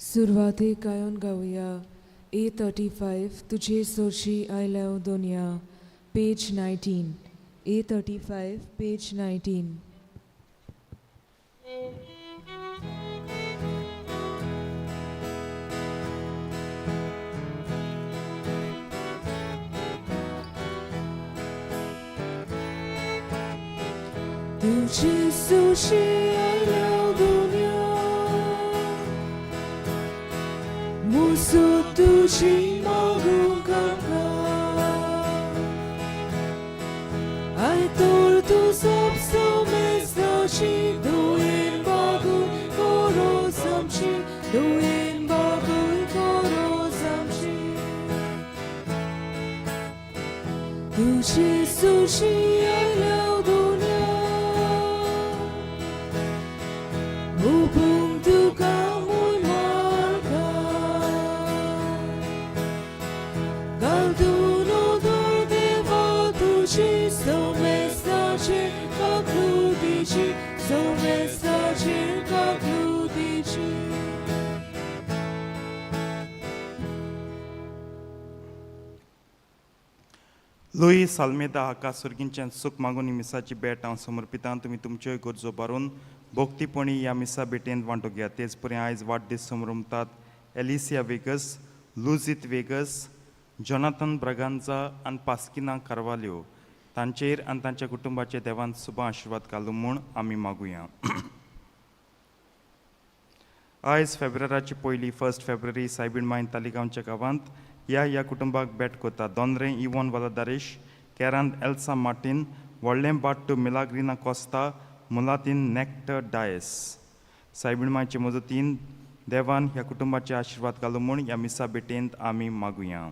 सुरवातेक गायोन गावया ए 35 तुझे सोशी आयल्या दोनया, पेज 19. ए 35, पेज 19. तुझे सोशी आयल्या दोनया, मुसो तुझी मागूंक आमकां. आयतोर तूं सोबसो मेजदाची, दोयेन बागूय कोरोज आमची, दोयेन बागूय कोरोज आमची. तुझे सोशी आयल्या दोनया, ओपूंक तुका मोय मार्गा. घालतून ओदोर देवा तुजी, सोमेस्ताचेर काकलुतीची, सोमेस्ताचेर काकलुतीची. लुईस आल्मेदा हाका सर्गींच्यान सूख मागून ही मिसाची भेट हांव समर्पितां. तुमी तुमच्योय गरजो बारून भोक्तीपणी ह्या मिसा भेटेंत वांटो घेयात. तेच परी आयज वाडदीस समरमतात एलिसिया वेगस, लुजीत वेगस, जोनाथन ब्रागांजा आनी पास्किना कार्वाल्यो तांचेर आनी तांच्या कुटुंबाचे देवान सुबा आशिर्वाद घालूं म्हूण आमी मागुया. आयज फेब्रुवाराची पयली, 1 फेब्रुवारी, सायबीण मायन तालिगांवच्या गांवांत ह्या ह्या कुटुंबाक भेट करता: दोनरे इवोन वालादारेश, केरांत एल्सा मार्टीन, व्हडलें बाट्टू मिलाग्रिना कोस्ता, मुलातीन नॅक्टर डायस. सायबीण मायचे मजतीन देवान ह्या कुटुंबाचे आशिर्वाद घालूं म्हूण ह्या मिसा भेटेंत आमी मागुया.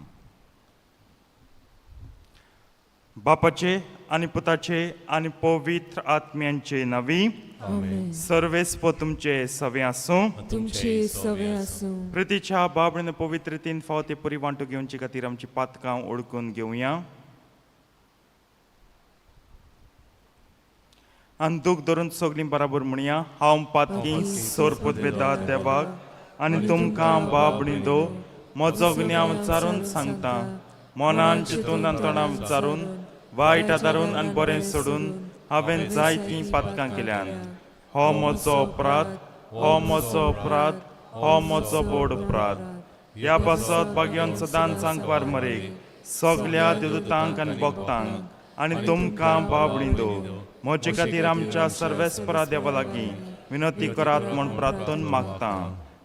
बापाचे आनी पुताचे आनी पवित्र आत्म्यांचे नांवी. आमेन. सर्वेस्पर तुमचे सवे आसूं. तुमचे सवे आसूं. प्रितीच्या बाबडीन पवित्रतेन फावो ते परी वांटो घेवचे खातीर आमची पातकां ओळखून घेवया आनी दूख धरून सगळीं बराबर म्हणया: हांव पातकी सोर पदवेदा देवाक आनी तुमकां बाबणी दो म्हजो गुन्यांव विचारून सांगता. मनान चिंतून आनी तोंडान विचारून, वायट आदारून आनी बरें सोडून हांवें जायतीं पातकां केल्यांत. हो म्हजो अपराध, हो म्हजो अपराध, हो म्हजो बोड अपराध. ह्या पासत भाग्यान सदांच आंकवार मरेक, सगल्या देवदूतांक आनी भक्तांक आनी तुमकां बाबणी दो म्हजे खातीर आमच्या सर्वेस्परा देवा लागीं विनंती करात म्हूण प्रार्थन मागता.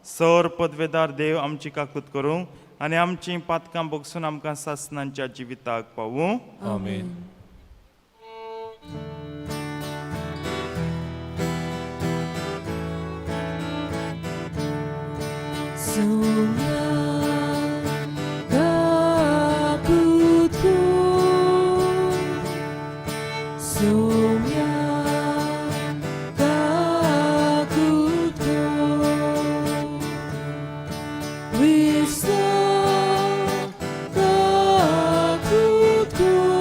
सर पदवेदार देव आमची काकूत करूं आनी आमचीं पातकां बगसून आमकां सासनांच्या जिविताक पावूं. आमेन. सोम्या काकूत कर, सोम्या काकूत कर, क्रिस्ता काकूत कर,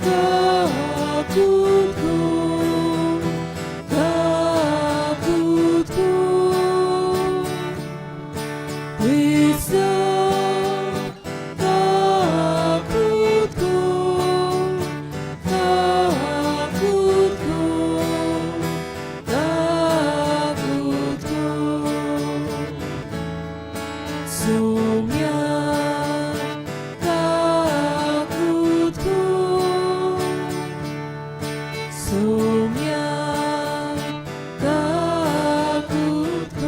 काकूत कर, काकूत कर, क्रिस्ता काकूत कर, काकूत कर, काकूत कर, सोम्या काकूत कर, सोम्या काकूत कर.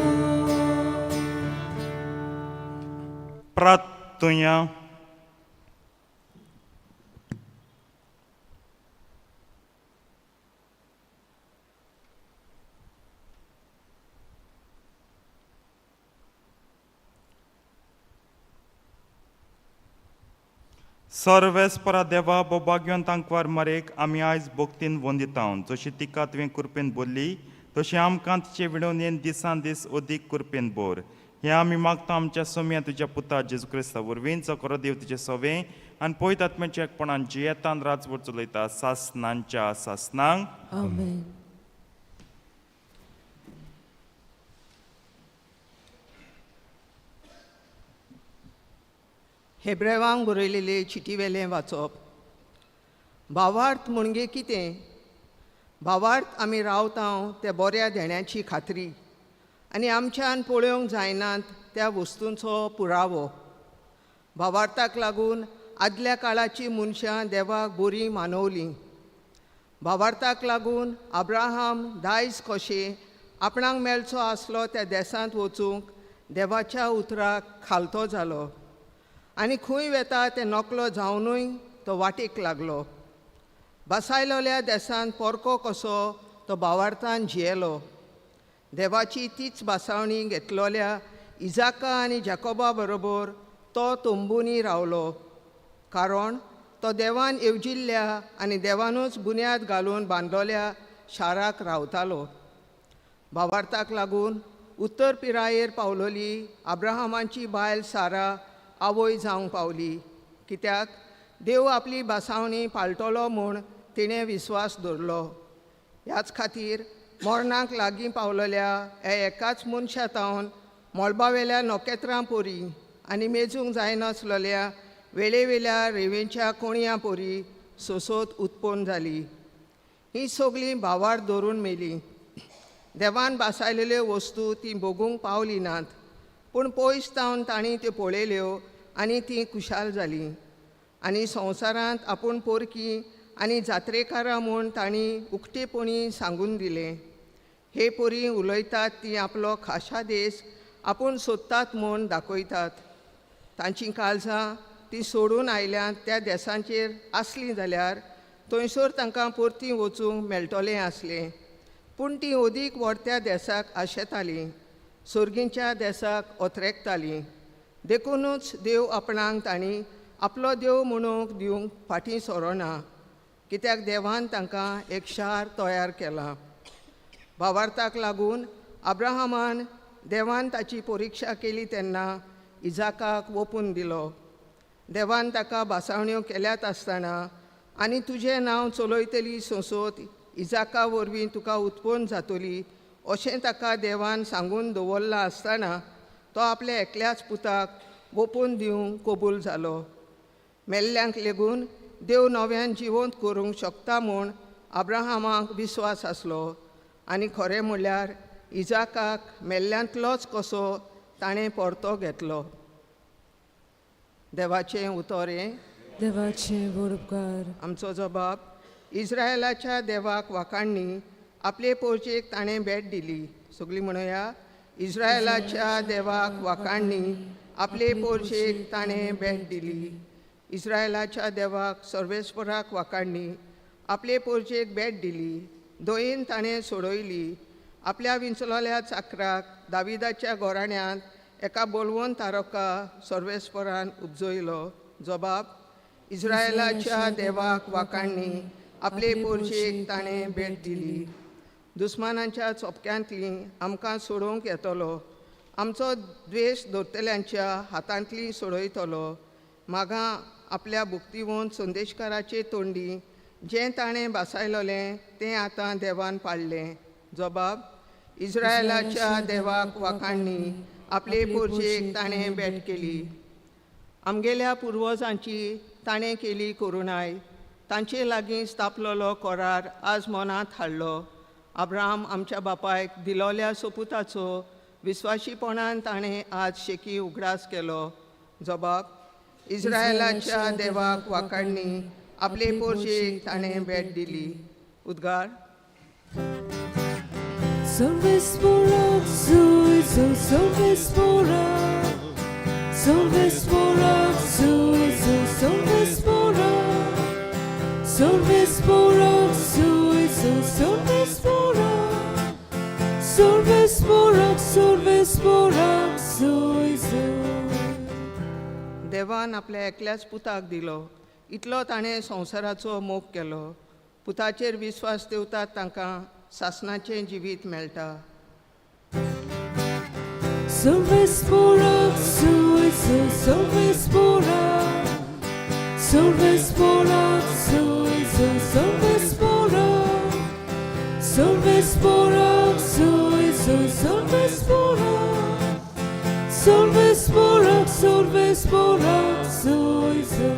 प्रार्थुया. सर्वेस्परा देवा, बोभाग्योन तांकवार मरेक आमी आयज भक्तीन वंदिता. जशी तिका तुवें कृपेन बोल्ली तशी आमकां तिचे विणवणेन दिसान दीस अदीक कृपेन बोर, हें आमी मागता आमच्या सोम्या तुज्या पुता जेजू क्रिस्ता वरवीं, जो खरो देव तुजें सवें आनी पयत आत्म्याच्या एकपणान जियेतान राजवट चलयता सासनांच्या सासनांक. आमेन. हेब्रेवांक बरयलेले चिटीवेलें वाचप. भावार्थ म्हणजे कितें? भावार्थ आमी रावता त्या बऱ्या देण्याची खात्री आनी आमच्यान पळोवंक जायनात त्या वस्तूंचो पुरावो. भावार्थाक लागून आदल्या काळाची मनशां देवाक बरीं मानवलीं. भावार्थाक लागून अब्राहम दायज कशें आपणाक मेळचो आसलो त्या देसांत वचूंक देवाच्या उतराक खालतो जालो आनी खंय वेता तें नकलो जावनूय तो वाटेक लागलो. बसायलोल्या देसांत पोरको कसो तो भावार्थान जियेलो. देवाची तीच बासावणी घेतलोल्या इजाका आनी जाकोबा बरोबर तो तंबुनी रावलो, कारण तो देवान येवजिल्ल्या आनी देवानूच बुन्याद घालून बांदलोल्या शाराक रावतालो. भावार्थाक लागून उत्तर पिरायेर पावलोली अब्राहमाची बायल सारा आवय जावंक पावली, कित्याक देव आपली बासावणी पाळटलो म्हूण तिणें विस्वास दवरलो. ह्याच खातीर मरणाक लागीं पावलोल्या ह्या एकाच मनशा तावन मळबावेल्या नखेत्रां पोरी आनी मेजूंक जायनासलोल्या वेळेवेल्या रेंवेच्या कोणयां पोरी सोसोत उत्पन्न जाली. ही सगळीं भावार धरून मेली. देवान बासायलेल्यो वस्तू तीं भोगूंक पावली नात, पूण पयस तावन तांणी त्यो पळयल्यो आनी तीं खुशाल जालीं. आनी संवसारांत आपूण पोरकी आनी जात्रेकारां म्हूण तांणी उक्तेपणी सांगून दिलें. हे पोरी उलयतात ती आपलो खाशा देश आपूण सोदतात म्हूण दाखयतात. तांचीं काळजां ती सोडून आयल्यांत त्या देसांचेर आसलीं जाल्यार थंयसर तांकां परतीं वचूंक मेळटलें आसलें, पूण तीं अदीक व्हडत्या देसाक आशेतालीं, सोर्गींच्या देसाक ओथरेकतालीं. देखुनूच देव आपणाक तांणी आपलो देव म्हणूंक दिवंक फाटीं सरोना, कित्याक देवान तांकां एक शार तयार केलां. भावार्थाक लागून अब्राहमान देवान ताची परिक्षा केली तेन्ना इजाकाक वोपून दिलो. देवान ताका बासावण्यो केल्यात आसतना आनी तुजें नांव चलयतली संसोत इजाका वरवीं तुका उत्पन्न जातली अशें ताका देवान सांगून दवरलां आसतना तो आपल्या एकल्याच पुताक वोपून दिवंक कबूल जालो. मेल्ल्यांक लेगून देव नव्यान जिवंत करूंक शकता म्हूण अब्राहमाक विस्वास आसलो आनी खरें म्हणल्यार इजाकाक मेल्ल्यांतलोच कसो ताणें परतो घेतलो. देवाचें उतर हें. देवाचें व्हड उपकार. आमचो जबाब इस्रायलाच्या देवाक वाखाणणी आपले पोरचेक ताणें भेट दिली. सगळीं म्हणुया, इस्रायलाच्या देवाक वाखाणणी आपले पोरचेक ताणें भेट दिली. इस्रायलाच्या देवाक सर्वेस्पराक वाखाणणी आपले पोरचेक भेट दिली. दोयेन ताणें सोडयली. आपल्या विंचलोल्या चाकराक दाविदाच्या घराण्यांत एका बोलवण तारका सर्वेस्परान उपजयलो. जबाब इस्रायलाच्या देवाक वाखाणणी आपले पोरचेक ताणें भेट दिली. दुस्मानांच्या चोपक्यांतली आमकां सोडोवंक येतलो, आमचो द्वेश धरतल्यांच्या हातांतली सोडयतलो. मागां आपल्या भुक्तिवंत संदेशकाराचे तोंडी जें ताणें बासायलोलें तें आतां देवान पाडलें. जबाब इस्रायलाच्या देवाक वाखाणणी आपले पोरचेक ताणें भेट केली. आमगेल्या पुर्वजांची ताणें केली करुणाय, तांचे लागीं स्थापलोलो करार आज मनांत हाडलो. अब्राहम आमच्या बापायक दिलोल्या सोपुताचो विस्वाशीपणान ताणें आज शेकी उगडास केलो. जबाब इस्रायलाच्या देवाक वाखाणणी आपले पोरचेक ताणें भेट दिली. उद्गार. सर्वेस्पराक जुय सर्वेस्पराक, सर्वेस्पराक जुय सर्वेस्पराक, सर्वेस्पराक जुय सर्वेस्पराक, सर्वेस्पराक सर्वेस्पराक जुय. देवान आपल्या एकल्याच पुताक दिलो, इतलो ताणें संवसाराचो मोग केलो. पुताचेर विस्वास दवरतात तांकां सासणाचें जिवीत मेळटा. सर्वेस्पराक जुय सर्वेस्पराक, सर्वेस्पराक जुय सर्वेस्पराक, सर्वेस्पराक जुय सर्वेस्पराक, सर्वेस्पराक सर्वेस्पराक. सर्वेस्पोराक सोयसो.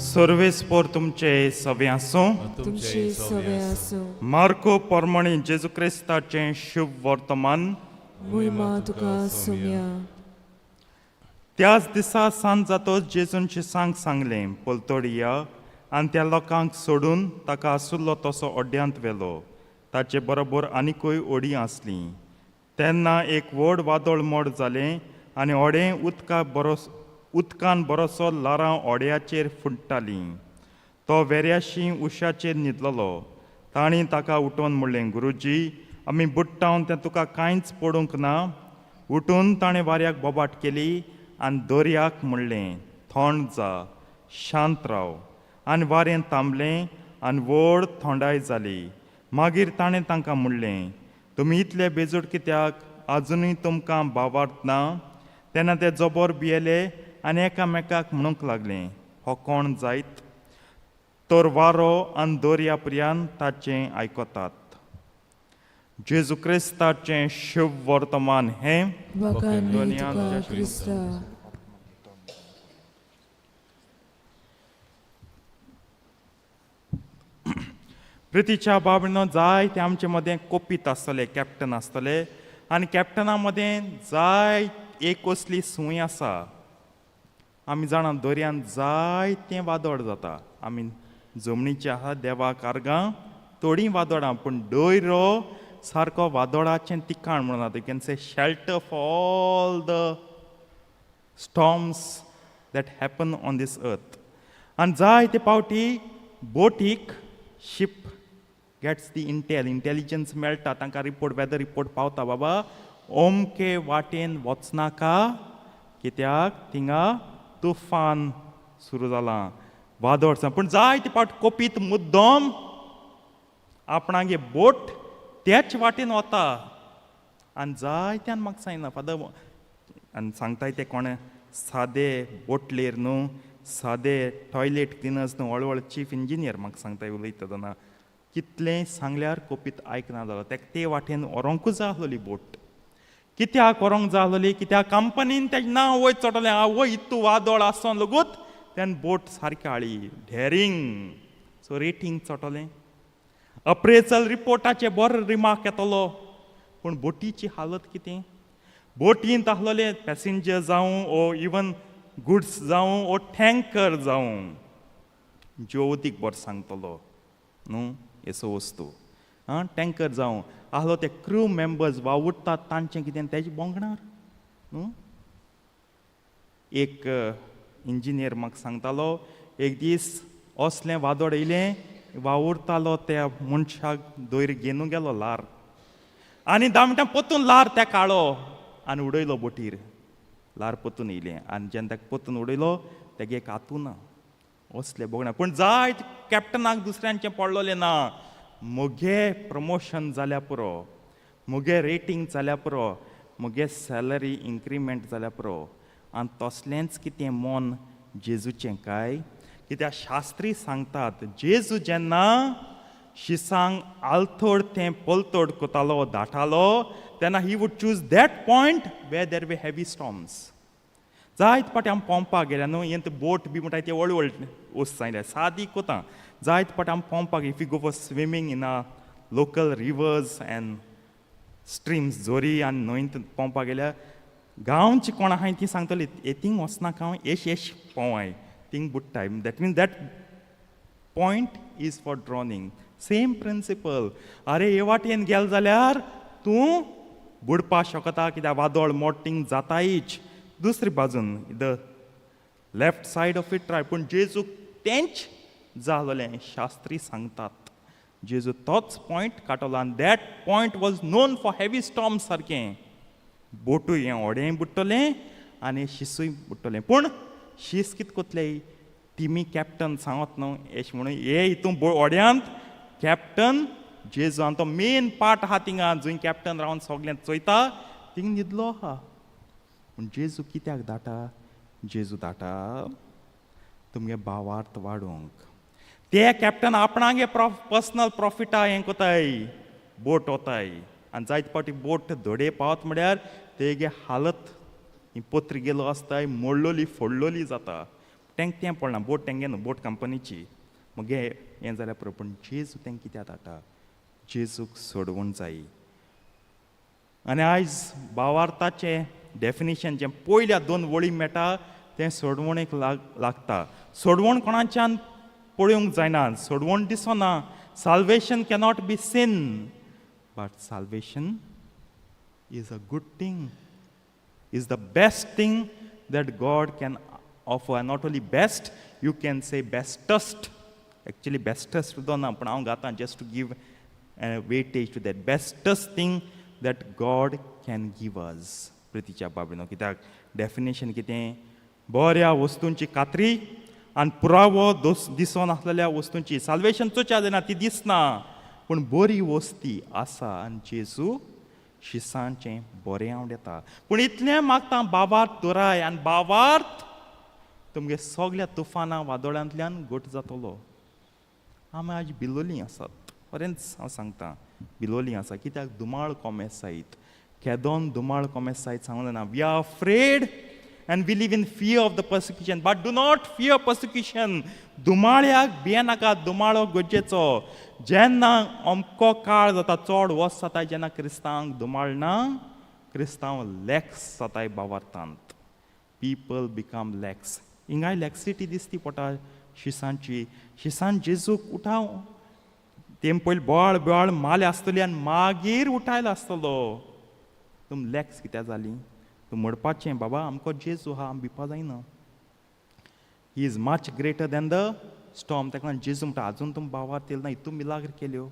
सर्वेस्पोर तुमचे सवे आसूं. तुमचे सवे आसूं. मार्को परमणी जेजू क्रिस्ताचें शुभ वर्तमान. मोहिमा तुका सोम्या. त्याच दिसा सांज जातोच जेजून शिसांक सांगलें, पलतोडया. आनी त्या लोकांक सोडून ताका आसुल्लो तसो अड्ड्यांत व्हेलो. ताचे बरोबर आनिकूय ओडी आसली. तेन्ना एक व्हड वादळ मोड जालें आनी ओडें उदका बरोस उदकान बरोसो ल्हारां ओड्याचेर फुट्टालीं. तो वेऱ्याशी उशाचेर न्हिदलेलो. तांणी ताका उठोवन म्हणलें, गुरुजी, आमी बुडटावन तें तुका कांयच पडूंक ना? उठून ताणें वाऱ्याक बोबाट केली आनी दर्याक म्हणलें, थंड जा, शांत राव. आनी वारें थांबलें आनी व्हड थंडाय जाली. मागीर ताणें तांकां म्हणलें, तुमी इतले बेजूड कित्याक? आजुनूय तुमकां भावार्थ ना? तेन्ना ते जबर भियेले आनी एकामेकाक म्हणूंक लागले, हो कोण जायत तर वारो आनी दर्या पर्यान ताचें आयकतात? जेजू क्रिस्ताचें शुभ वर्तमान हें. वाखाणनी तुका क्रिस्ता. प्रितीच्या बाबणो, जाय ते आमचे मदें कोपीत आसतले, कॅप्टन आसतले आनी कॅप्टना मदें जाय एक कसली सूय आसा. आमी जाणा, दर्यान जायतें वादळ जाता. आमी जमनीचे आसा, देवाक आर्गां, थोडीं वादळां, पूण दर्यो सारको वादळाचें तिकाण म्हणून, you can say, shelter for all the storms that happen on this earth. आनी जायते पावटी बोटीक, ship gets the intelligence मेळटा तांकां, रिपोर्ट, वेदर रिपोर्ट पावता, बाबा ओमके वाटेन वचनाका, कित्याक थिंगा तुफान सुरू जालां, वादळ. पूण जायते पावट कोपीत मुद्दम आपणागे बोट त्याच वाटेन वता. आनी जायत्यान म्हाका सांगना, फादर, आनी सांगताय ते कोणें सादे बोटलेर न्हू, सादे टॉयलेट क्लिनर्स न्हू, व्हड व्हड चीफ इंजिनियर म्हाका सांगताय उलयता तेन्ना, कितलें सांगल्यार कोपीत आयकना जालो. तेका ते वाटेन व्हरोंकूच जाय आसलोली बोट. कित्याक व्हरोंक जाय आसलोली? कित्याक कंपनीन तेजें नांव वयर चडलें. आवय, इतू वादळ आसोन लगूत तेन्ना बोट सारकी हाडली. डेरींग. सो रेटींग चडटलें, अप्रेजल रिपोर्टाचे बरो रिमार्क येतलो. पूण बोटीची हालत कितें? बोटींत आसलेले पॅसेंजर जावं ओ इवन गुड्स जावं ओ टँकर जावं, ज्योतीक बरो सांगतलो न्हू येसो वस्तू आं, टँकर जावं आहलो, ते क्रू मेंबर्स वावुरतात तांचें कितें तेजें बोंगणार न्हू? एक इंजिनियर म्हाका सांगतालो, एक दीस असलें वादळ येयलें, वावुरतालो त्या मनशाक दोयर घेवन गेलो ल्हार आनी 10 मिनटां पोतून ल्हार त्या काळो आनी उडयलो बोटीर. ल्हार पोतून येयलें आनी जेन्ना ताका पोतून उडयलो, तेगे एक हातू ना. असलें बोगणा. पूण जायत कॅप्टनाक दुसऱ्यांचें पडलोलें ना. म्हगे प्रमोशन जाल्या पुरो, म्हगे रेटींग जाल्या पुरो, म्हगे सॅलरी इन्क्रिमेंट जाल्या पुरो. आनी तसलेंच कितें मन जेजूचें काय? कित्याक शास्त्री सांगतात, जेजू जेन्ना शिसांक आलतोड तें पलतोड कोतालो, दाटालो, तेन्ना he would choose that point where there were heavy storms. जायत फावटी आमी पोंवपाक गेल्या न्हू, हें बोट बी म्हणटा ते व्हड व्हड वस्त सांगल्या, सादी कोता. जायत फावटी आमी पोंवपाक, if you go for swimming in a local rivers and streams, जोरी आनी न्हंयत पोंवपाक गेल्यार, गांवची कोण आहाय ती सांगतली, ए थिंग वचनाका हांव, एश एश पोंवाय, thing बुडटाय. That means that point is for drowning. Same principle. अरे, हे वाटेन गेल जाल्यार तूं बुडपा शकता, कित्याक वादळ मोटींग जातायच. दुसरी बाजून, the left side of it try. पूण जेजूक तेंच जालें. शास्त्री सांगतात, जेजू तोच पॉयंट काडटलो आनी that point was known for heavy storm. सारकें बोटूय हें व्हडेंय बुडटलें आनी शिसूय बुडटलें. पूण शीस कित कोतले तिमी? कॅप्टन सांगत न्हू एश म्हणून हे हितून व्हड्यांत कॅप्टन जेजू आनी तो मेन पार्ट आहा थिंगा, जंय कॅप्टन रावन सगळें चोयता, थिंग न्हिदलो आहा. पूण जेजू कित्याक धाटा? जेजू धाटा तुमगे भावार्थ वाडोवंक. ते कॅप्टन आपणागे पर्सनल प्रॉफिटा हें कोताय, बोट वताय आनी जायते फावटी बोट धडे पावत म्हळ्यार तेगे हालत. ही पत्र गेलो आसताय मोडलोली फोडलोली जाता. तेंक तें पडना, बोट तेंगे न्हू, बोट कंपनीची. मगे हें जाल्यार पुरो, पूण जेजू तेंक कित्याक धाडटा? जेजूक सोडवण जायी. आनी आयज भावार्थाचें डेफिनेशन जें पयल्या दोन वळी मेळटा तें सोडवणेक लागता. सोडवण कोणाच्यान पळोवंक जायना, सोडवण दिसना. Salvation cannot be seen, but salvation is a good thing, is the best thing that God can offer. Not only best, you can say bestest. Actually bestest सुद्दां ना, पूण हांव गातां just to give weightage to that bestest thing that God can give us. प्रितीच्या बाबीनो, कित्याक definition कितें? बऱ्या वस्तूंची खात्री आनी पुरावो दोस दिसोन आसलेल्या वस्तूंची. साल्वेशन चोच्या जायना, ती दिसना, पूण बरी वस्ती आसा. आनी जेजू शिसांचें बरें आवडटा. पूण इतलें मागता, बाबार्थ दोराय आनी बाबार्थ तुमगे सगल्या तुफानां वादोळ्यांतल्यान घट जातलो. आमी आज बिलोली आसात, बरेंच हांव सांगता, बिलोली आसा कित्याक दुमाळ कोमेस जायत. केदोन दुमाळ कोमेस जायत सांगूं जायना. We are afraid and we live in fear of the persecution, but do not fear persecution. दुमाळ्याक भियेनाका, दुमाळो गरजेचो. जेन्ना अमको काळ जाता, चड वस जाता, जेन्ना क्रिस्तांवांक दुमाळ ना, क्रिस्तांव लॅक्स जाताय बावार्थांत. People become lax. हिंगाय लॅक्सिटी दिसती पोटा शिसांची. शिसान जेजूक उठाव तेम पयलीं बोळ बोळ माले आसतली आनी मागीर उठायलो आसतलो. तुम लॅक्स कित्याक जाली? तूं म्हणपाचें, बाबा आमकां जेजू आहा, आमी भिवपा जायना. He is much greater than the storm. ताका लागून जेजू म्हणटा, आजून तुम बावार येयल ना, हितून मिलाग्र केल्यो.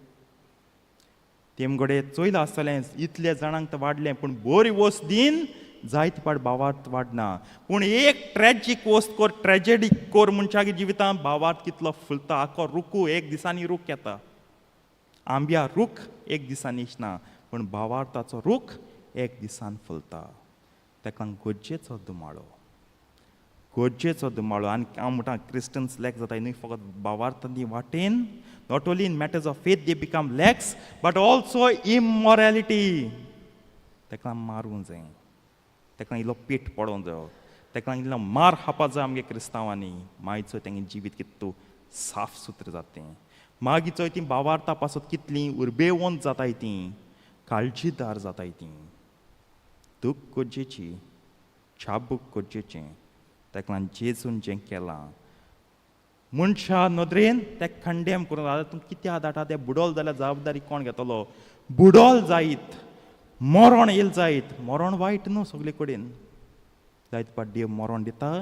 तेमगडे चोयलां आसतलें, इतले जाणांक तर वाडलें, पूण बरी वस्त दीन जायते पाट भावार्थ वाडना. पूण एक ट्रेजीक वस्त कोर, ट्रेजेडी कोर मनशागे जिवितांत भावार्थ कितलो फुलता. आखो रुकू एक दिसांनी रूख येता, आंब्या रूख एक दिसांनी ना, पूण भावार्थाचो रूख एक दिसान फुलता. ताका गरजेचो दुमाळो, गरजेचो दुमाळो. आनी हांव म्हणटा, क्रिस्टन्स लॅक जाता न्हय फकत भावार्थांनी वाटेन. Not only in matters of faith they become lax, but also immorality. ताका मारूंक जाय, ताका इल्लो पेट पडोंक जायो, ताका इल्लो मार खावपा जाय आमगे क्रिस्तांवांनी. मागीर चोय तेंगे जिवीत कितू साफ सुत्र जाता. मागीर चोय तीं भावार्था पासत कितलीं उर्बेवंत जाताय, तीं काळजीदार जाताय. तीं दूख गरजेची, चाबूक गरजेचें. ताका लागून जेजून जें केलां मनशा नदरेन तें कंडेम करून, आतां तूं कित्याक धाडटा तें, बुडोल जाल्यार जबाबदारी कोण घेतलो? बुडोल जायत, मरण येयल जायत. मरण वायट न्हू सगळे कडेन. जायत पाट देव मरण दिता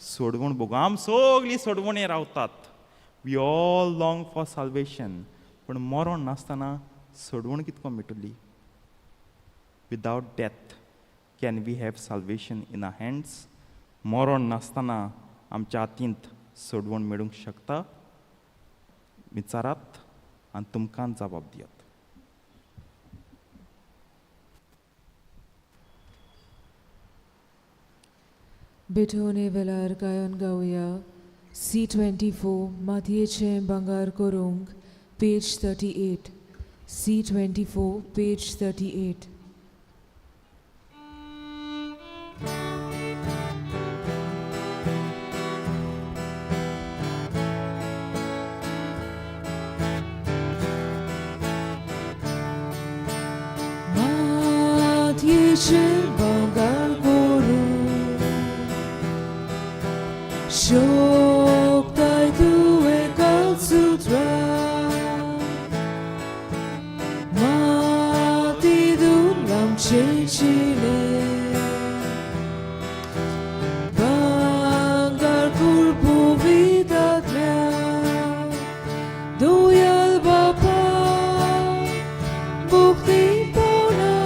सोडवण बघू. आम सगळीं सोडवणे रावतात. We all long for salvation, पूण मरण नासतना सोडवण कितको मेळटली? Without death, can we have salvation in our hands? मरण नासतना आमच्या हातींत सोडवण मेळूंक शकता? विचारात आनी तुमकां जबाब दियात. भेटवणे वेळार गायन गावया C 24, मातयेचें भांगर करूंक, page 38. C 24, page 38. मातयेचें भांगर करूंक शकताय तूं एकाच उतरान, माती धूल आमचें जिणें भांगर कर पवित्र आत्म्यान. दयाळ बापा, मुक्तीपणान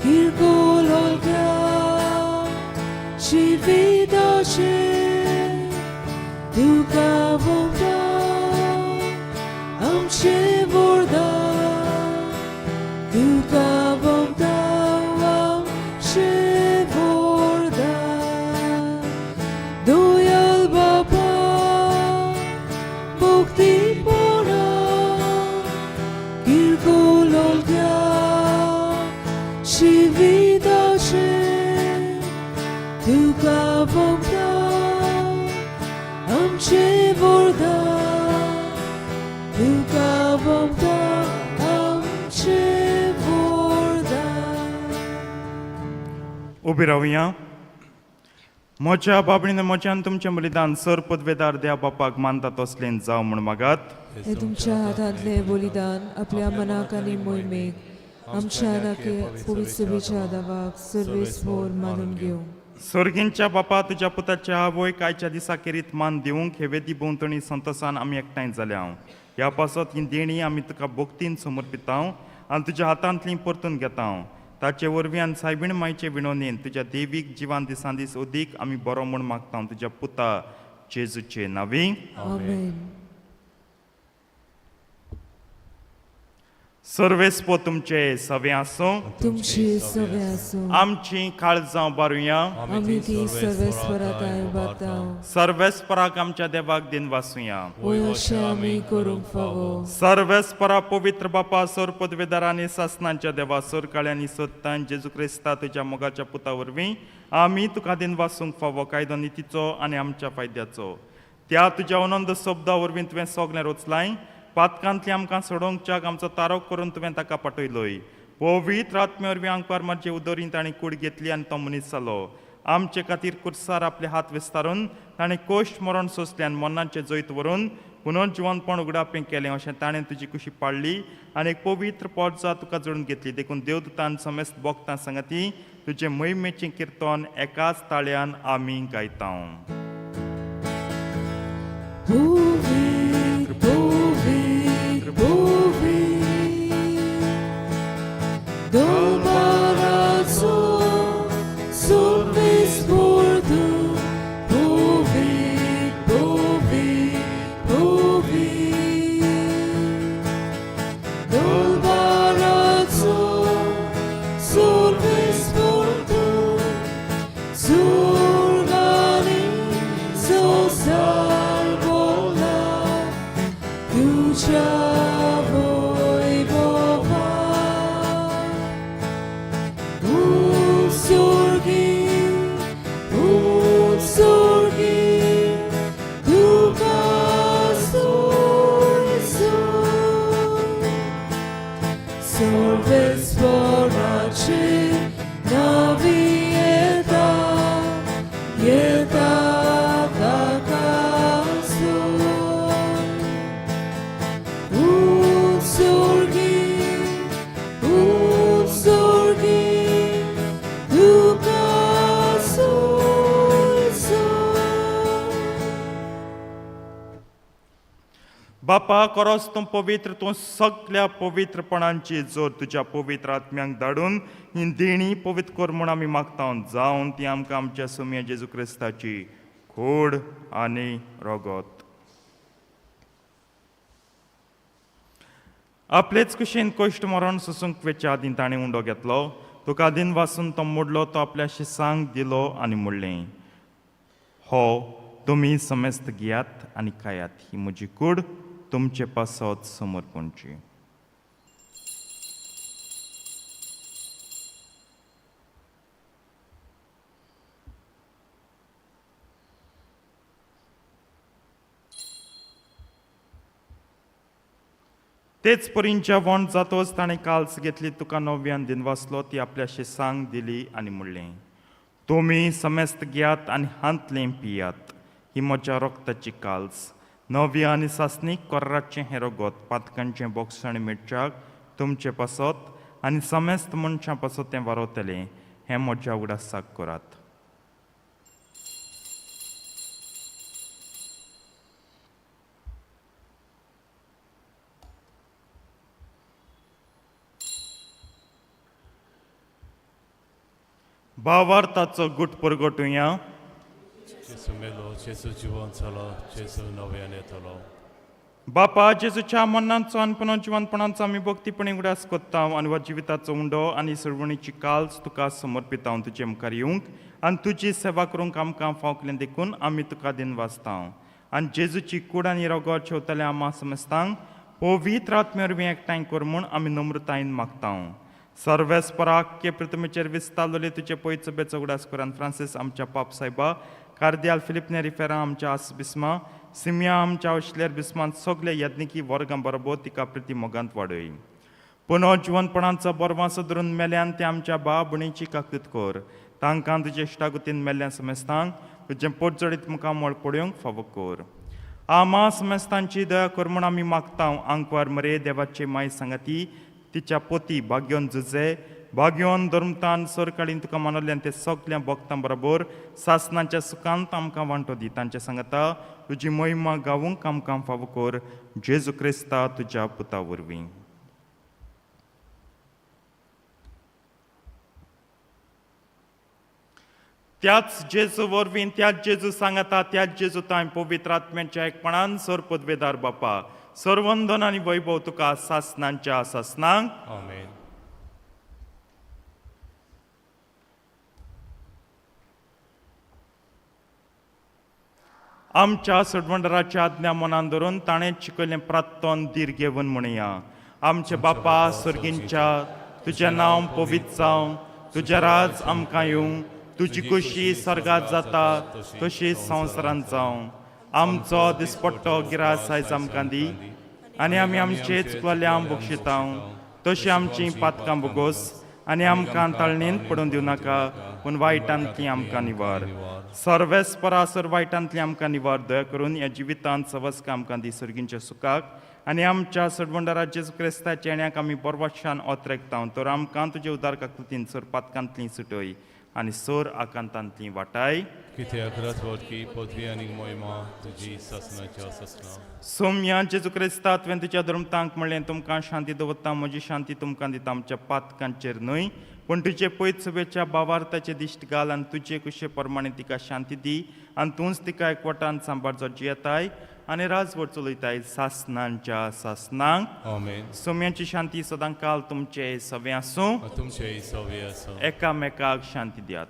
किरकोळ हलक्या जिविताचें तुका ओंपता आमचें वरदान, तुका ओंपता. वंदा आमचे वरदान, तुका वंदा आमचे वरदान. उबी रावया. म्हज्या बाबणीन म्हज्यान तुमचें बलिदान सर पदवेदार देवा बापाक मानता तसलें जावं म्हूण मागात. हे तुमच्या हातांतलें बलिदान आपल्या मनाक आनी मोहिमेक आमच्या नाके पवित्र सभेच्या दावाक सर्वेस्पोर मानून घेवं. सर्गींच्या बापा, तुज्या पुताच्या आवय कायच्या दिसा खेरीत मान दिवंक हे वेदी भोंवतणी संतोसान आमी एकठांय जाल्या. ह्या पासत ही देणी आमी तुका भक्तीन समर्पितां आनी तुज्या हातांतली परतून घेता. ताचे वरवीं आनी सायबीण मायचे विणवणेन तुज्या देवीक जिवान दिसान दीस अदीक आमी बरो म्हूण मागता, तुज्या पुता जेजूचे नांवी. आमेन. सर्वेस्पो तुमचे सवे आसूं. तुमची सवे आसूं. आमची काळजां बारुया. आमी ती सर्वेस्पराताय उबारता. सर्वेस्पराक आमच्या देवाक दिन वासुया. वय अशें आमी करूंक फावो. सर्वेस्परा पवित्र बापा, सर पदवेदार आनी सासनांच्या देवा, सर काळ्यांनी सोदतान जेजू क्रिस्ता तुज्या मोगाच्या पुता वरवीं आमी तुका दिन वासूंक फावो, कायदो नितीचो आनी आमच्या फायद्याचो. त्या तुज्या अनंत शब्दा वरवीं तुवें सगळें रचलाय. पातकांतली आमकां सोडोवंक आमचो तारोक करून तुवें ताका पाठयलोय. पवित्र आत्मे वरवीं आंकवार मारचे उदरीन ताणें कूड घेतली आनी तो मनीस जालो. आमचे खातीर कुर्सार आपले हात विस्तारून ताणें कोश्ट मरण सोंसलें आनी मरणाचें जैत व्हरून पुनर्जिवनपण उगडापें केलें. अशें ताणें तुजी कुशी पाळ्ळी आनी एक पवित्र पोटजा तुका जोडून घेतली. देखून देवदूतान समेस्त भोगतां सांगाती तुजें मोहिमेचें किर्तन एकाच ताळ्यान आमी गायता. पवित्र, पवित्र, पवित्र, दरबाराचो सर्वेस्पर तूं. पवित्र, पवित्र, पवित्र, दरबाराचो सर्वेस्पर तूं. सुर्गांनी संवसार भरला तुज्या वैभवान. उत्सर्गी, उत्सर्गी, तुका स्तुती. सर्वेस्पराचे नांवी येता, येता ताका स्तुती. उत्सर्गी, उत्सर्गी, तुका स्तुती. बापा, करोस तूं पवित्र, तूं सगल्या पवित्रपणांची जोर तुज्या पवित्र आत्म्यांक धाडून ही देणी पवित्र कर म्हूण आमी मागता, जावन ती आमकां आमच्या सोम्या जेजू क्रिस्ताची खोड आनी रगत. आपलेच कुशीन कश्ट मरण सोसूंक वेच्या आदीं ताणें उंडो घेतलो, तुका दिन वासून तो मोडलो, तो आपल्या शिसांक दिलो आनी म्हणलें, हो तुमी समेस्त घेयात आनी खायात, ही म्हजी कूड तुमचे पासत समर्पणची. तेच परीन जेवण जातोच ताणें काल्स घेतली, तुका नव्यान दिन वाचलो, ती आपल्या शिसांक दिली आनी म्हणलें, तुमी समेस्त घेयात आनी हांतलें पियात, ही म्हज्या रक्ताची काल्स, नवी आनी सासणीक कोर्राचें हें रगत पातकांचें बोगसण मेळच्याक तुमचे पासत आनी समेस्त मनशां पासत तें वारवतलें. हें म्हज्या उगडासाक करात. भावार्थाचो गुट परगटुया. जेजू मेलो, जेजू जिवन जालो, जेजू नव्यान येतलो. बापा, जेजूच्या मरणाचो आनी पुनर्जिवनपणाचो आमी भक्तीपणी उगडास कोत्ता आनी वा जिविताचो उंडो आनी सरवणीची काल्स तुका समर्पिता. तुजे मुखार येवंक आनी तुजी सेवा करूंक आमकां फावकलें देखून आमी तुका दिन वाचता आनी जेजूची कूड आनी रगत शेवतल्या आमा समस्तांक पवित्र आत्मे वरवीं एकठांय कर म्हूण आमी नम्रतायेन मागता. सर्वेस्परा आख्खे पृथ्वीचेर विस्तारलेले तुजे पयचो बेचो उगडास कर फ्रांसीस आमच्या पाप सायबा, कार्दियाल फिलिप नेरी फेरा आमच्या आस बिस्मा, सिमिया आमच्या औशलेर बिस्मान सगळे यज्ञिकी वर्गां बरोबर तिका प्रिती मोगांत वाडय. पुनो जिवनपणाचो बरवासो धरून मेल्यान ते आमच्या बा भणीची काकूत कर. तांकां तुजे इश्टागतीन मेल्ल्या समेस्तांक तुजें पोटजडीत मुखार मळ पडोवंक फावो कर. आमा समेस्तांची दया कर म्हूण आमी मागता. आंकवार मरे देवाचे माय सांगाती तिच्या पोती भाग्योन जुजे भाग्योन धर्मतान सरकाळीन तुका मानवल्यान ते सगल्या भक्तां बरोबर सासनाच्या सुखांत आमकां वांटो दी. तांचे सांगता तुजी महिमा गावूंक आमकां फावो कर, जेजू क्रिस्ता तुज्या पुता वरवीं. त्याच जेजू वरवीं, त्याच जेजू सांगता, त्याच जेजू तांय पवित्र आत्म्याच्या एकपणान सर पदवेदार बापा, सर्वंदन आनी वैभव तुका सासनांच्या सासनांक. आमेन. आमच्या सोडवंडराच्या आज्ञा मनान धरून ताणें शिकयल्लें प्रात्तोन धीर घेवन म्हणया. आमचे बापा सर्गींच्या, तुजें नांव पवित्र जावं, तुजें राज आमकां येवं, तुजी खुशी सर्गात जाता तशी संवसारांत जावं. आमचो दिसपट्टो गिरास आयज आमकां दी आनी आमी आमचे चुकलेल्या बक्षितां तशी आमची पातकां बोगोस आनी आमकां ताळणेंत पडून दिवं नाका, पूण वायटांतली आमकां निवार. सर्वेस्परा सर वायटांतली आमकां निवार. दया करून ह्या जिवितांत सवस्क आमकां दी सर्गींच्या सुखाक आनी आमच्या सडवंडरा जेजू क्रिस्ताच्या येण्याक आमी बरवाशान ओतरेकता. तर आमकां तुजे उदार काकृतीन सर पातकांतली सुटय आनी सोर आकांतांतली वाटाय. कित्याक राजवटकी पदवी आनी मोहिमा तुजी सासनाच्या सासना. सोम्या जेजू क्रिस्ता, तुवें तुज्या धर्मतांक म्हणलें, तुमकां शांती दवरता, म्हजी शांती तुमकां दिता. आमच्या पातकांचेर न्हय पूण तुजे पयत सभेच्या बावार्थाचे दिश्ट घाल आनी तुजे कुशे प्रमाणे तिका शांती दी आनी तूंच तिका एकवटान सांबाळचो जियेताय आनी राजवट चलयताय सासनांच्या सासनांक. आमेन. सोम्याची शांती सदां काल तुमचे सवे आसूं. तुमचे सवे आसूं. एकामेकाक शांती दियात.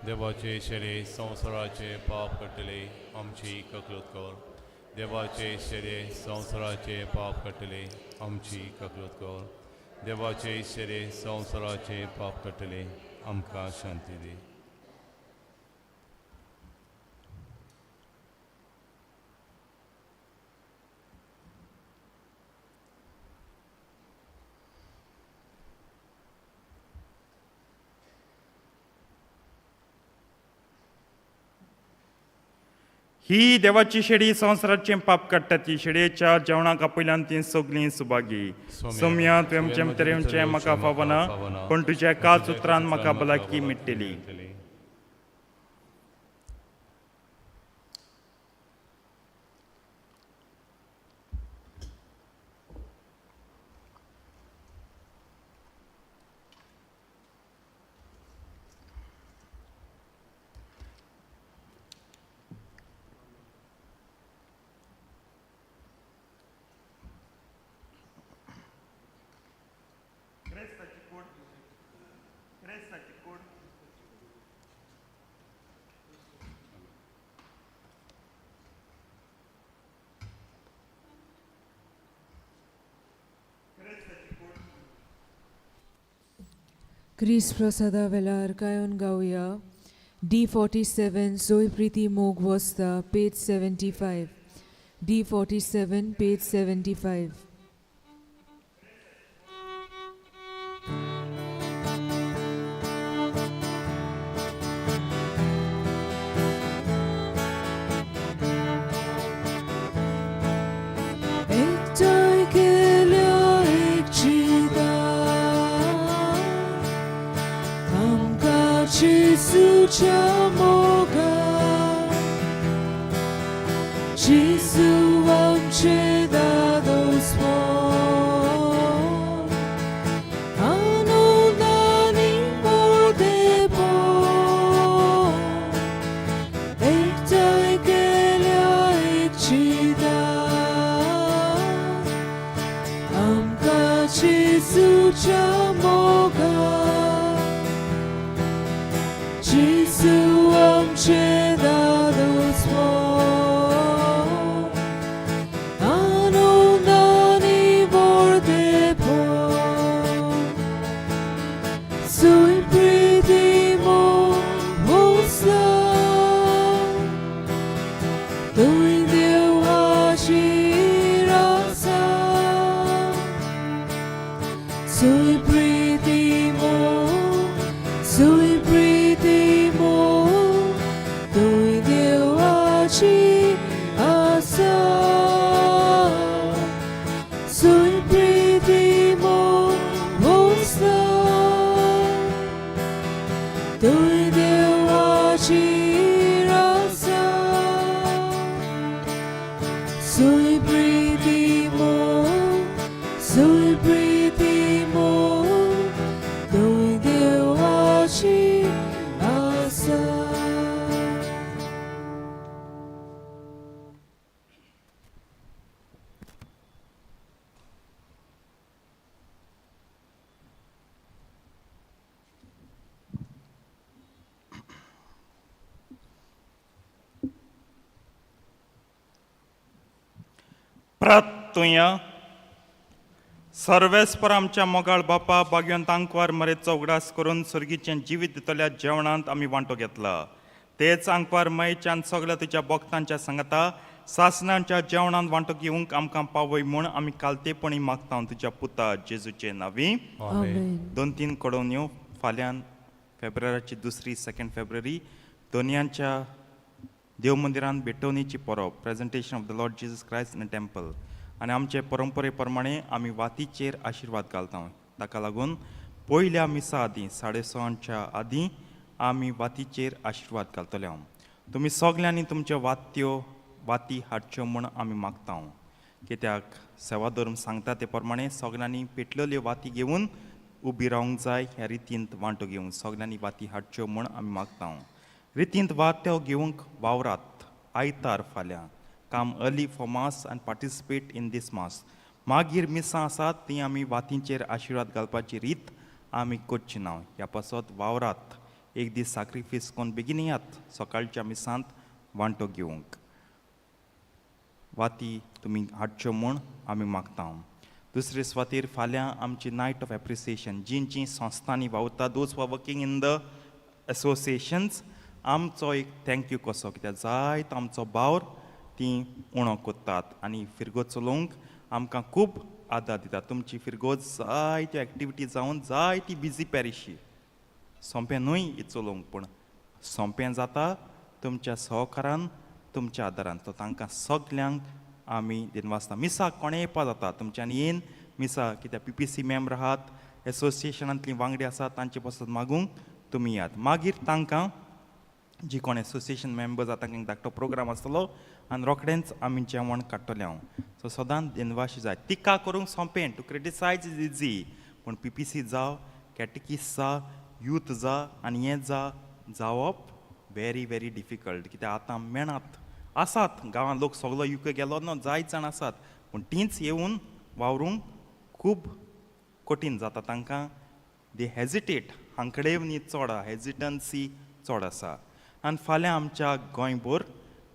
देवाचे शेरे संवसाराचे पाप काडटले आमची ककलत कर. देवाचे शेरे संवसाराचे पाप काडटले आमची ककलत कर. देवाचे शेरे संवसाराचे पाप काडटले आमकां शांती दी. ही देवाची शेडी संवसाराचें पाप काडटा. ती शेडयेच्या जेवणाक आपयल्यान ती सगलीं सुभागी. सोम्या, तुवें आमचें भितर येवचें म्हाका फावना, पूण तुज्या एकाच उतरान म्हाका भलायकी मेळटली. क्रिस प्रसादा वेलार गायन गावया. D47 Zoe Preeti मोग वस्ता, पेज 75. D47 page 75. एकठांय केल्या एक चिंता आमकां जेजूच्या मोगान, जेजू आमचें दादोसपण, आनंदानी मदेपण. एकठांय केल्या एक चिंता आमकां जेजूच्या मोगान, जेजू आमचें दादोसपण, आनंदानी Sui प्रीती मोग, सुई प्रीती मोग, तुंय देवाची आसा. Sui प्रीती मोग भोसता, तुंय देवाची आसा. Sui प्रीती मोग, सुई प्रीती मोग, तुंय देवाची आसा. प्रातुया सर्वेस्पर आमच्या मोगाळ बापा बागयोन आंकवार मरेचो उगडास करून सर्गीचें जिवीत दितल्या जेवणांत आमी वांटो घेतला. तेच आंकवार मयच्यान सगळ्या तुज्या भक्तांच्या सांगाता सासणांच्या जेवणांत वांटो घेवंक आमकां पावय म्हूण आमी कालतेपणी मागता तुज्या पुता जेजूचे नांवी. आमेन. दोन तीन कडवण्यो. फाल्यां फेब्रुवाराची दुसरी, सेकंड फेब्रुवारी, दोनयांच्या देव मंदिरांत भेटवणीची परब, presentation of the Lord Jesus Christ in temple. आनी आमचे परंपरे प्रमाणे आमी वातीचेर आशिर्वाद घालता. ताका लागून पयल्या मिसा आदीं 6:30च्या आदीं आमी वातीचेर आशिर्वाद घालतले. हांव तुमी सगल्यांनी तुमच्यो वात्यो वाती हाडच्यो म्हूण आमी मागता, कित्याक सेवाधर्म सांगता ते प्रमाणे सगल्यांनी पेटलेल्यो वाती घेवन उबी रावंक जाय. ह्या रितींत वांटो घेवन सगल्यांनी वाती हाडच्यो म्हूण आमी मागता. रितींत वात्यो घेवंक वावरात. आयतार फाल्यां come early for mass and participate in this mass. मागीर मिसां आसात ती आमी वातींचेर आशिर्वाद घालपाची रीत आमी करची ना. ह्या पासत वावरात, एक दीस साक्रिफीस करून बेगीन येयात सकाळच्या मिसांत वांटो घेवंक. वाती तुमी हाडच्यो म्हूण आमी मागता. दुसरे सुवातेर फाल्यां आमची नायट ऑफ एप्रिसिएशन. जीं जीं संस्थांनी वावुरता, those who are working in the associations, आमचो एक thank you कसो, कित्याक जायतो आमचो बावर तीं उणो कोत्तात आनी फिरगोज चलोवंक आमकां खूब आदार दितात. तुमची फिरगोज जायत्यो एक्टिविटी जावन जायती बिजी पॅरिशी, सोंपें न्हय ही चलोवंक, पूण सोंपें जाता तुमच्या सहकारान, तुमच्या आदारान. तो तांकां सगल्यांक आमी दिनवासता. मिसाक कोणें येवपा जाता तुमच्यान येन मिसा, कित्याक पीपीसी मेंबर आहात, एसोसिएशनांतलीं वांगडी आसात, तांचे पासत मागूंक तुमी यात. मागीर तांकां जी कोण एसोसिएशन मेंबर्स आसा तांकां धाकटो प्रोग्राम आसतलो आनी रोखडेंच आमी जेवण काडटलें हांव. सो सदांच दिनवाशी जाय. टिका करूंक सोंपें, टू क्रिटिसायज is easy, पूण पीपीसी जावं, कॅटकीस जा, यूथ जा आनी हें जा जावप व्हेरी व्हेरी डिफिकल्ट, कित्याक आतां मेणात आसात गांवांत लोक सगलो युके गेलो ना, जायत जाण आसात, पूण तींच येवन वावरूंक खूब कठीण जाता तांकां. दे हेजिटेट, हांकडेव न्ही चड आहा, हेजिटन्सी चड आसा. आनी फाल्यां आमच्या गोंयभर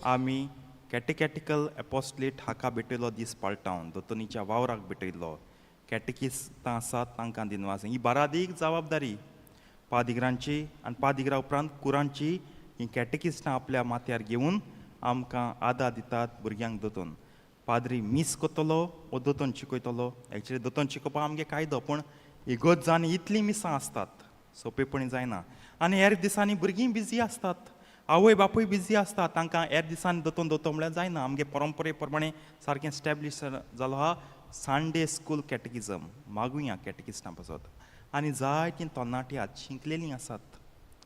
आमी कॅटेकॅटिकल एपोस्टलेट हाका भेटयलो दीस पाळटा, दोतोनीच्या वावराक भेटयलो. कॅटेकिस्तां आसात तांकां दिनवास. ही बारादीक जबाबदारी पादिगरांची आनी पादिगरा उपरांत कुरांची. ही कॅटेकिस्टां आपल्या माथ्यार घेवन आमकां आदार दितात भुरग्यांक. दोतोन पाद्री मीस करतलो वो दोतोन शिकयतलो? एक्चुली दोतोन शिकोवपाक आमगे कायदो, पूण इगोर्जांनी इतलीं मिसां आसतात, सोंपेपणी जायना. आनी हेर दिसांनी भुरगीं बिजी आसतात, आवय बापूय बिजी आसता, तांकां हेर दिसांनी दोतोन दोतो म्हळ्यार जायना. आमगे परंपरे प्रमाणे सारकें स्टॅब्लिश जालो आहा संडे स्कूल कॅटकिजम. मागुया कॅटकिस्टां पासत. आनी जायतीं तरणाटीं आतां शिकलेलीं आसात,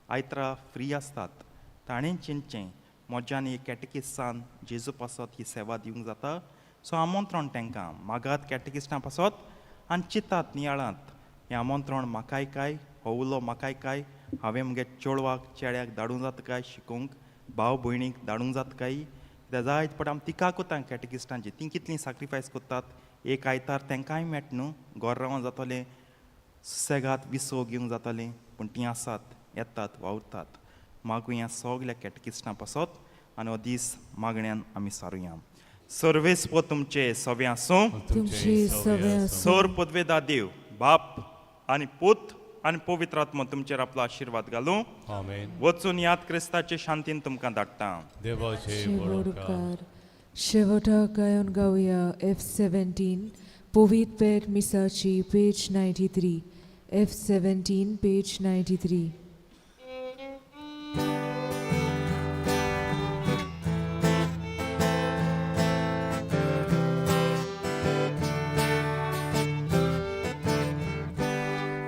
आयतरा फ्री आसतात, ताणें चिंतचें म्हज्यान एक कॅटकिस्टान जेजू पासत ही सेवा दिवंक जाता. सो आमंत्रण तांकां मागात कॅटकिस्टां पासत आनी चिंतात नियाळांत, हें आमंत्रण म्हाकाय काय, हो उलो म्हाकाय काय, हांवें म्हगे चेडवाक चेड्याक धाडूंक जाता काय शिकोवंक, भाव भयणीक धाडूंक जाता काय? कित्याक जायत पट आमी तिका कोता कॅटकिस्टांची, तीं कितलीं साक्रिफायस करतात. एक आयतार तांकांय मेळटा न्हू, गोर रावों जातलें, सुसेगाद विसव घेवंक जातलें, पूण तीं आसात, येतात, वावुरतात. मागुया सगल्या कॅटकिस्टां पासत आनी हो दीस मागण्यान आमी सारुया. सर्वेस्पो तुमचे सवे आसूं. तुमचे सवे आसूं. सोर पदवेदा देव बाप आनी पूत आनी पवित्र आत्मो तुमचेर आपलो आशिर्वाद घालूं. आमेन. वचून याद, क्रिस्ताचे शांतीन तुमकां धाडटा. देवाचे बरोबकार. शेवटाक गायन गावया F 17, पोवीत पेट मिसाची, page 93, F17, page 93.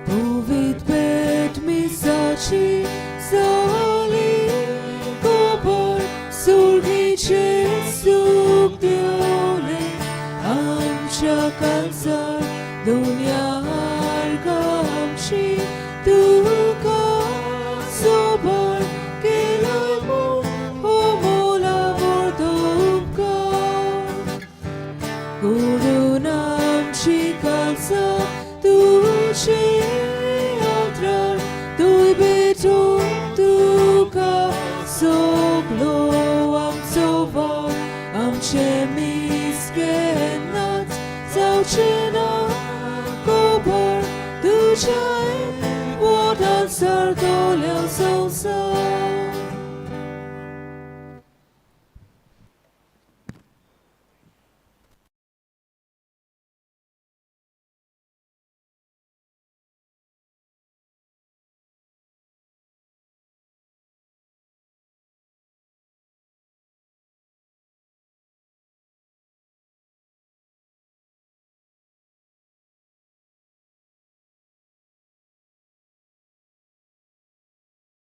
पोवीत पेट मिसाची जाली गोबर सुर्गीचे सूख दिवले आमच्या कालसार दुनियार आमची तुका सोबर केलंय म्हूण हो मोला व्हडलो उपकार. गुरू नामची कालसा तुझे आदरार तुय भेटो तुका सगलो आमचो वाव आमचे मीस केन्नाच जावचें ना गोबर तुज्या वोटान सरतल्या संवसार.